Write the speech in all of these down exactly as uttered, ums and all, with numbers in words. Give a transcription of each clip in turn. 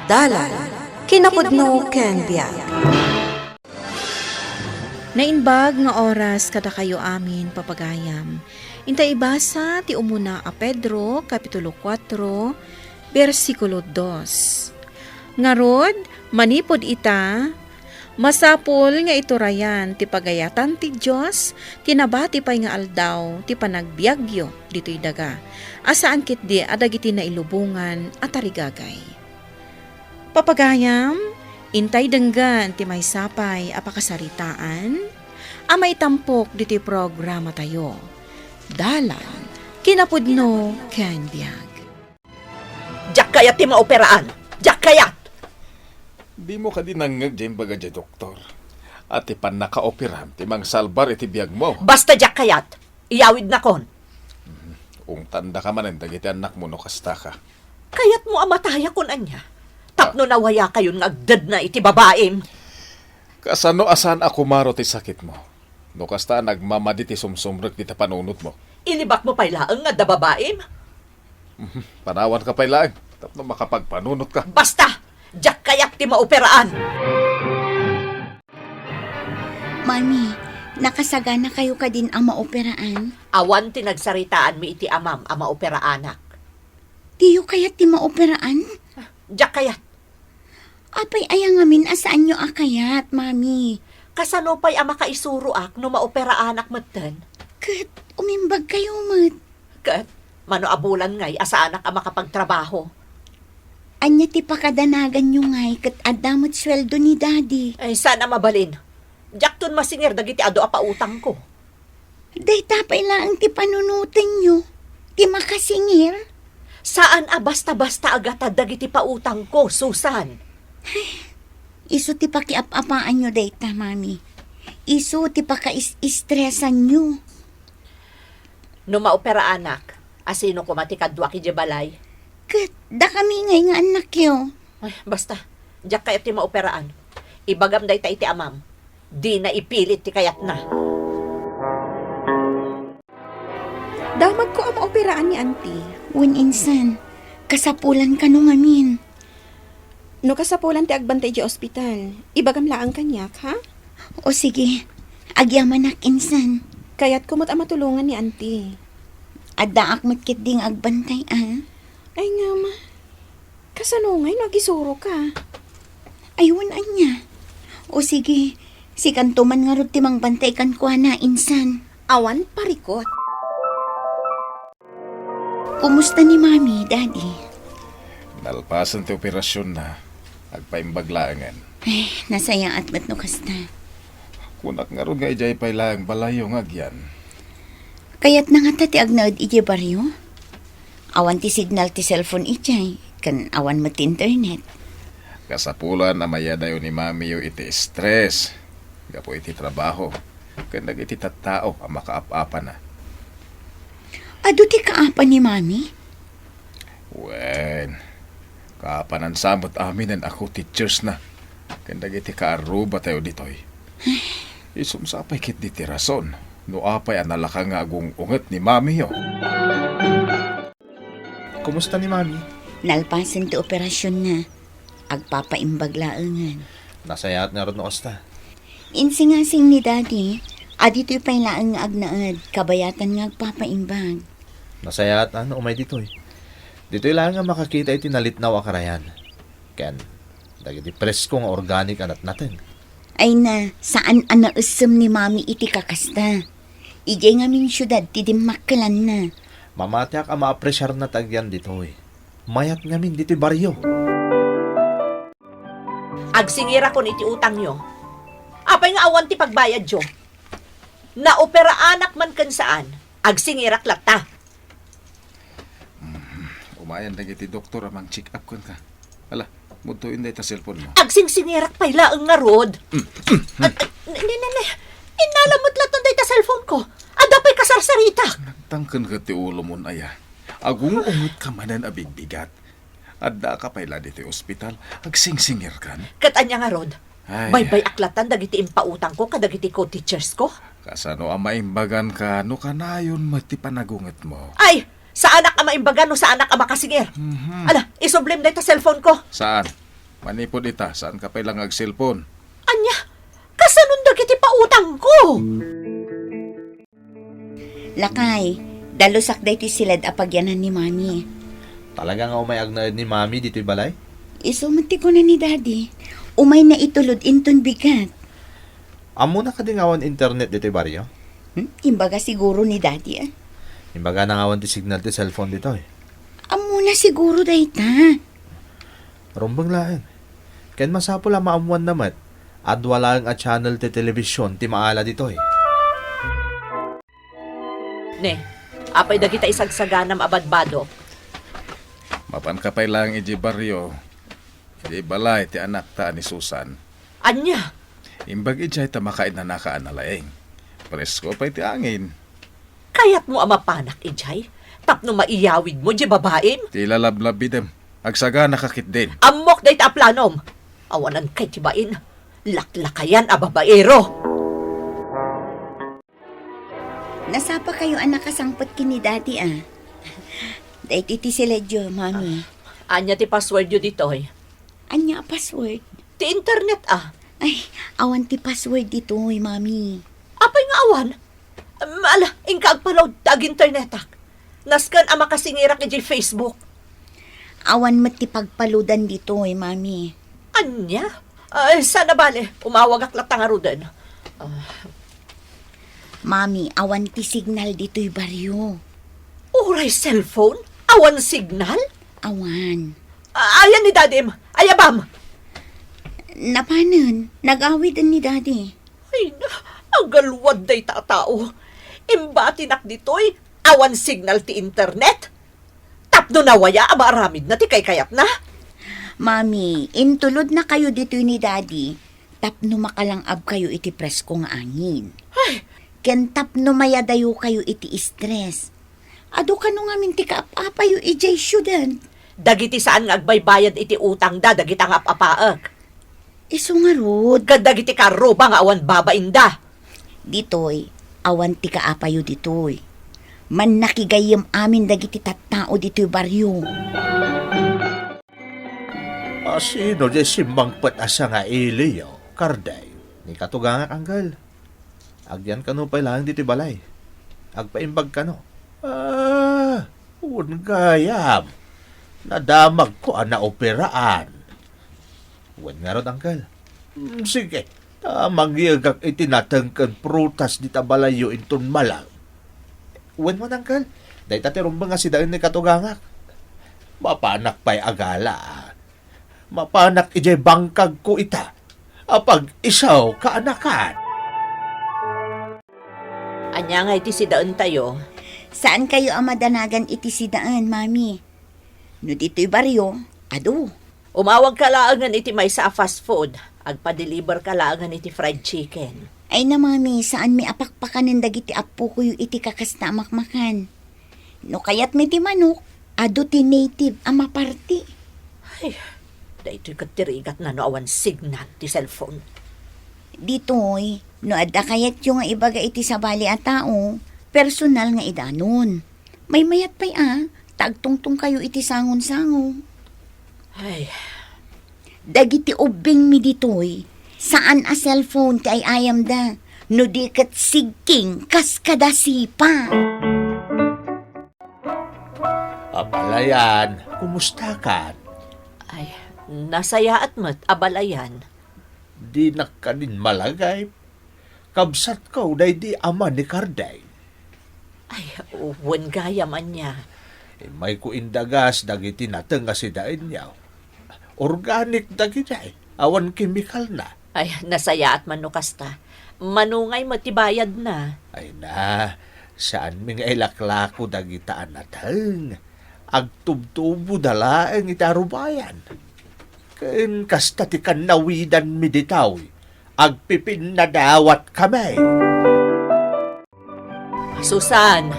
Dalan, kinapudno ken biag. Naimbag nga oras kadakayo amin, papagayam. Inta ibasa ti umuna a Pedro, Kapitulo kuatro, bersikulo dos. Ngarud, manipud ita, masapul nga iturayan ti pagayatan ti Dios ti nabati pay nga aldaw ti panagbiagyo ditoy daga, a saan ketdi a dagiti nailubongan a tarigagay. Papagayam, intay denggen ti maysa pay a pakasaritaan a maitampok ditoy programatayo. Dalan, kinapudno ken biag. Diak kayat ti maoperaan. Diak kayat. Dimo kadi nangngeg diay imbaga diay doktor a ti pannakaoperam ti mangsalbar iti biagmo? Basta diak kayat. Iyawidnakon. Ungtandaka manen dagiti annakmo no kastaka. Kayatmo a matayakon ania? Tapno nawayakayon nga agdedna iti babaim. Kasano a saan a kumaro ti sakitmo? No kasta a nagmamadi ti sumsumrek dita panunotmo. Inibakmo pay laeng nga adda babaim? Mhm. Panawanka pay laeng tapno makapagpanunotka. Basta! Diak kayat ti maoperaan! Mami, nakasaganakayo kadin a maoperaan? Awan ti nagsaritaanmi iti amam a maoperaanak. Diyo kayat ti maoperaan? Diak kayat. Apay aya ngamin a saanyo a kayat, Mami? Kasano pay a makaisuroak no maoperaanak metten? Ket umimbagkayo met. Ket, mano a bulan ngay a saanak a makapagtrabaho? Ania ti pakadanaganyo ngay ket adda met sueldo ni Daddy? Ay, saan a mabalin. Diakton masingir dagiti adu a pautangko. Dayta pay laeng ti panunotenyo, ti makasingir? Saan a basta-basta a gatad dagiti pautangko, Susan. Isu ti pakiap-apaanyo dayta, Mami. Isu ti pakais-istresanyo. No maoperaanak, asino koma ti kaduak idiay balay? Ket dakami ngay nga annakyo. Ay, basta. Diak kayat ti maoperaan. Ibagam dayta iti amam. Dina ipilit ti kayatna. Damagko a maoperaan ni Auntie. Wen insan, kasapulan kano ngamin. No kasapulan ti agbantay idiay ospital, ibagam laeng kaniak, ha? O sige, agyamanak insan. Kayatko met a matulongan ni Auntie. Addaak met ketdi nga agbantay, a? Ay ngem, kasano ngay no agisuroka? Ay, wen ania? O sige, sikanto man ngarud ti mangbantay kenkuana insan. Awan parikut. Kumusta ni Mami, Daddy? Nalpasen ti operasionna. Agpaimbag laengen. Ay, nasayaat met no kasta. Kunak ngarud nga idiay pay laeng balayyo nga agyan. Kayatna ngata ti agnaed idiay barrio? Awan ti signal ti cellphone idiay, ken awan met ti internet. Kasapulan a mayadayo ni Mamiyo iti stress gapu iti trabaho ken dagiti tattao a makaap-apana. Adu ti kaapa ni Mami? Wen, kaapanan sa met aminen a co-teachers na ken dagiti kaarrubatayo ditoy. Isum sa pay ketdi ti rason no apay a nalaka nga agung-unget ni Mamiyo. Kumusta ni Mami? Nalpasen ti operasionna. Agpapaimbag laengen. Nasayaat ngarud no kasta. Insingasing ni Daddy a ditoy pay laeng nga agnaed, kabayatan nga agpapaimbag. Nasayaat a no umay ditoy. Ditoy laeng nga makakita iti nalitnaw a karayan. Ken dagiti presko nga organic a natnateng. Ay na, saan a naessem ni Mami iti kakasta. Idiay ngamin siudad ti dimmakkelanna. Mamatiak a maapresiarna ti agyan ditoy. Mayat ngamin ditoy barrio. Agsingirakon iti utangyo. Apay nga awan ti pagbayadyo? Naoperaanak man ken saan, agsingirak latta. Umayan dagiti doktor a mang-check up kenka. Ala, mudtoen dayta cellphone mo. Agsingsingirak pay laeng ngarud. At, at, ne, ne, ne, ne. Innala met latta dayta cellphone ko. Adda pay kasarsaritak. Nagtangken ket ti ulomon aya. Agung-unget ka manen a bigbigat. Adda ka pay la ditoy ospital. Agsingsingir kan. Ket ania ngarud? Ay. Baybay-ak latta dagiti impautang ko kadagiti co-teachers ko. Kasano a maimbagan ka no kanayon met ti panagunget mo? Ay, saanak a maimbagan no saanak a makasingir. Mhm. Ala, isublim dayta cellphone ko. Saan? Manipud ita, saanka pay la nga agselpon. Ania? Kasanon dagiti pautangko? Lakay, dalusak daytoy siled a pagyanan ni Mami. Talaga nga umay agnaed ni Mami ditoy balay? Isu met ti kuna ni Daddy. Umayna itulod inton bigat. Ammona kadi nga awan internet ditoy barrio? Hmm? Imbaga siguro ni Daddy, ah. Imbagana nga awan ti signal ti cellphone ditoy. Ammona siguro dayta. Rumbeng laeng. Ken masapul a maammoanna met, adua laeng a channel ti telebision ti maala ditoy. Ne, apay dagita isagsaganam a badbado? Mapanka pay laeng idiay barrio, idiay balay ti anakta a ni Susan. Ania? Imbag idiay ta makainanaka a nalaing. Presko pay ti angin. Kayatmo a mapanak idiay tapno maiyawidmo diay babaim? Ti lalablabidem. Agsaganaka ketdin. Ammok dayta a planom. Awanankay ti bain. Laklakayan a babaero. Nasapakayo a nakasangpet ken ni Daddy, ah. Daytoy ti siledyo, Mami. Ania ti passwordyo ditoy? Ania a password? Ti internet, ah. Ay, awan ti password ditoy, Mami. Apay nga awan? Ala, inka agpa-load ta aginternetak. Nasken a makasingirak idiay Facebook. Awan met ti pagpa-loadan ditoy, Mami. Ania? Ay, saan a bale, umawagak latta ngaruden. Ah. Mami, awan ti signal ditoy barrio. Uray cellphone? Awan signal? Awan. Ah, ayan ni Dadim? Ayabam? Napanen, nag-awiden ni Daddy. Ay na, agaluad dayta a tao. Imbatinak ditoy, awan signal ti internet. Tapno nawaya a maaramidna ti kaykayatna. Mami, intulodnakayo ditoy ni Daddy tapno makalang-abkayo iti presko nga angin. Ay! Ken tapno mayadayokayo iti stress. Adu kano ngamin ti kaap-apayo idiay siudad? Dagiti saan nga agbaybayad iti utangda, dagita nga ap-apaek. Isu ngarud. Ken dagiti karruba nga awan babainda. Ditoy, awan ti kaapayo ditoy. Mannakigayyem amin dagiti tattao ditoy barrio. A, sino diay simmangpet a sangailiyo, Kardeng? Ni katugangak, Angkel. Agyan kano pay laeng ditoy balay. Agpaimbag kano. Ah, wen gayam. Nadamagko a naoperaan. Wen ngarud, Angkel. Mm, sige, ta mangyegak iti nateng ken prutas dita balayyo inton malam. Wen man, Angkel, dayta ti rumbeng a sidaen ni katugangak. Mapanak pay a gala, a. Mapanak idiay bangkagko ita a pag-isaw kaanakan. Ania ngay ti sidaentayo? Saankayo a madanagan iti sidaen, Mami. No ditoy barrio, adu. Umawagka laengen iti maysa a fast food. Agpa-deliverka laengen iti fried chicken. Ay na, Mami, saanmi a pakpakanen dagiti appokoyo iti kakasta a makmakan. No kayatmi ti manok, adu ti native a maparti. Ay, daytoy ket ti rigatna no awan signal ti cellphone. Ditoy, no adda kayatyo nga ibaga iti sabali a tao, personal nga idanon. Maymayat pay a, ta agtungtongkayo iti sangon-sango. Ay. Dagiti ubbingmi ditoy, saan a cellphone ti ay-ayamda, no di ket sigking kas kada sipa. Abalayan, kumustakan? Ay, nasayaat met, abalayan. Dinak kadin malagip. Kabsatko daydi ama ni Kardeng. Ay, wen gayam ania. Immayko indagas dagiti nateng a sidaenyo. Organic dagiti, awan kemikalna. Ay, nasayaat man no kasta. Mano ngay met ti bayadna? Ay na, saanmi nga ilaklako dagita a nateng. Agtubtuboda laeng iti arubayan. Ken kasta ti kannawidanmi ditoy, agpipinnadawat kami. Susan!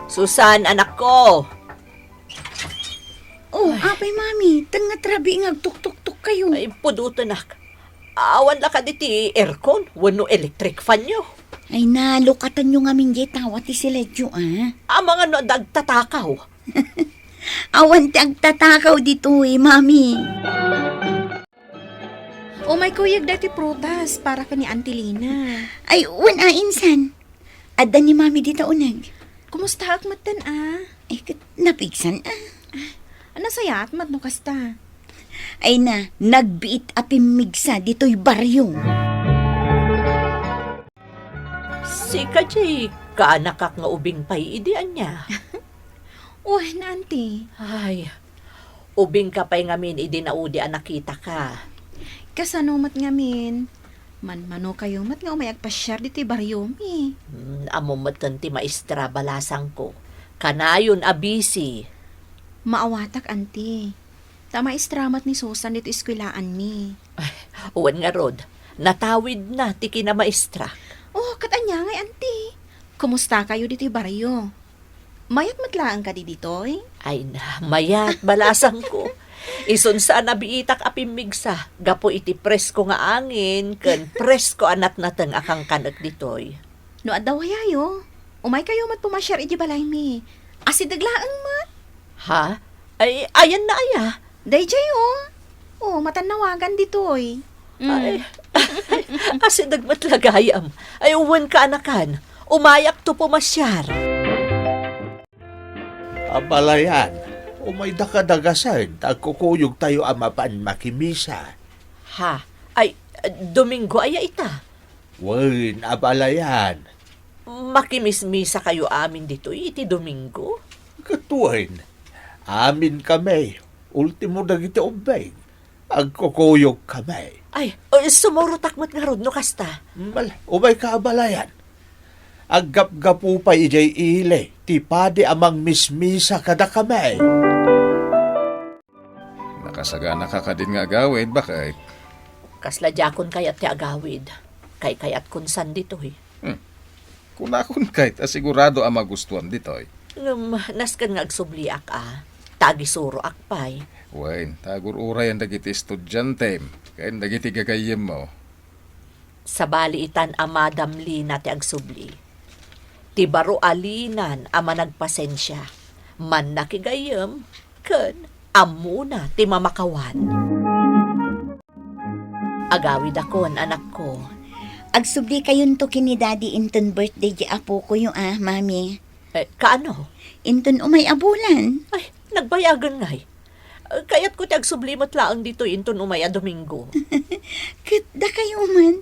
Susan, anakko! Oh, apay, Mami, tengnga trabi nga agtuktuktok kayo. Ay, pudotenak. Awan la kadi ti aircon wenno electric fan yo? Ay, nalukatanyo ngamin diay tawa ti siledyo, ah. Amangan no adda agtatakaw. Awan ti agtatakaw ditoy, Mami. Umayko uyeg daytoy prutas para ken ni Auntie Lina. Ay, wen a, insan. Adda ni Mami dita uneg. Kumustaak metten a? Ay, ket napigsan a. Nasayaat met no kasta. Ay na, nagbiit a pimmigsa ditoy barrio. Sika, Jay, kaanakak nga ubing pay idi ania? Wen, Auntie. Ay, ubingka pay ngamin idi naudi a nakitaka. Kasano met ngamin? Manmanokayo met nga umay agpasiar ditoy bariomi. Hmm, ammom metten ti maestra, balasangko. Kanayon a busy. Maawatak, Auntie. Ta maestra met ni Susan ditoy eskuelaanmi. Ay, wen ngarud, natawidna ti kinamaestrak. Oh, ket ania ngay, Auntie? Kumustakayo ditoy barrio? Mayat met laeng kadi ditoy? Ay na, mayat, balasangko. Isun sa a nabiitak a pimmigsa gapu iti presko nga angin ken presko a natnateng a kankanek ditoy. No adda wayayo, umaykayo met pumasiar idiay balaymi. Asideg laeng met. Ha? Ay, ayanna aya? Daydiay, oh. Oh, matannawagan ditoy. Mm. Ay, asideg met la gayam. Ay, wen kaanakan. Umayakto pumasiar. Abalayan, umayda kadagasen ta agkukuyogtayo a mapan makimisa. Ha? Ay, Domingo aya ita? Wen, abalayan. Makimismisakayo amin ditoy iti Domingo? Ket wen, amin kami, ultimo dagiti ubbing. Agkukuyog kami. Ay, o, sumurotak met ngarud no kasta. Mal, umayka abalayan. Aggapgapu pay idiay ili ti padi a mangmismisa kadakami. Nakasaganaka kadin nga agawid, baket? Kasla diakon kayat ti agawid. Kaykayatkon san ditoy. Hmm. Kunakon kayat a sigurado a magustuam ditoy. Ngem, nasken nga agsubliak a, ta agisuroak pay. Wen, ta agur-urayan dagiti estudiantem ken dagiti gagayyemmo. Sabali itan a Madam Lina ti agsubli. Ti baro a Linan a managpasensia, mannakigayyem, ken ammona ti mamakawan. Agawidakon, anakko. Agsublikayonto ken ni Daddy inton birthday di apokoyo a, Mami. Eh, kaano? Inton umay a bulan. Ay, nagbayagen ngay. Eh, kayatko ti agsubli met laeng ditoy inton umay a Domingo. Ket dakayo man?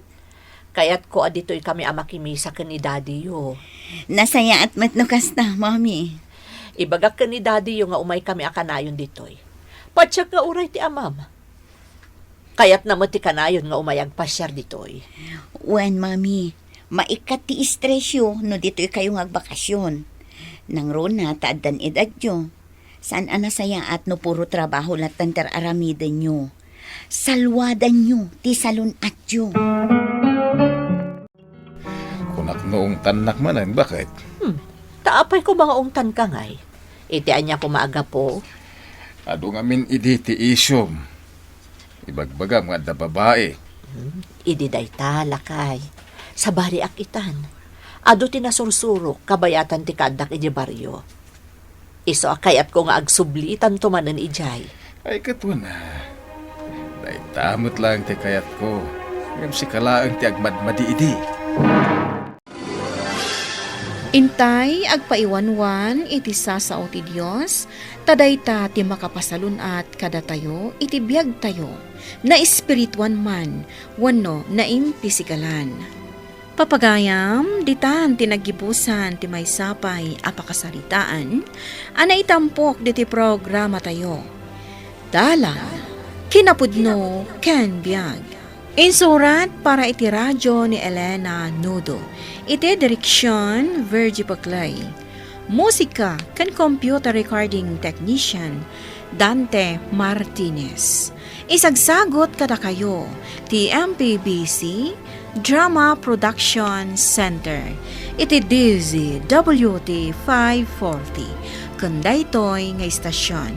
Kayatko a ditoy kami a makimisa ken ni Daddy-yo. Nasayaat met no kasta, Mami. Ibagak ken ni Daddy-yo nga umay kami a kanayon ditoy. Patiek nga uray ti amam. Kayatna met ti kanayon nga umay agpasiar ditoy. Wen, Mami, maikkat ti estresyo no ditoy kayo nga agbakasyon. Nangruna ta addan edadyo. Saan a nasayaat no puro trabaho latta ti ar-aramidenyo. Salwadanyo ti salun-atyo. Kunak no ungtannak manen, baket? Hmm. Ta apay koma nga ungtanka ngay? Iti ania koma a gapu? Adu ngamin idi ti isyum. Ibagbagam nga adda babai. Hmm. Idi dayta, lakay. Sabaliak itan. Adu ti nasursurok kabayatan ti kaaddak idiay barrio. Isu a kayatko nga agsublitanto manen idiay. Ay, ket wen a. Dayta met laeng ti kayatko. Ngem sika laeng ti agmadmadi idi. Intay agpaiwanwan iti sasao ti Dios, ta dayta ti makapasalun-at kadatayo iti biagtayo, naespirituan man wenno naimpisikalan. Papagayam, ditan ti naggibusan ti maysa pay a pakasaritaan a naitampok ditoy programatayo. Dalan, kinapudno, ken biag. Insurat para iti radio ni Elena Nudo. Iti direksion, Virgie Paclay. Musika ken computer recording technician, Dante Martinez. Isagsagut kadakayo ti M P B C Drama Production Center iti D Z W T five forty ken daytoy nga istasion.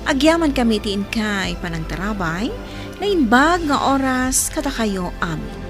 Agyamankami iti inkay panangtarabay, naimbag nga oras kadakayo amin.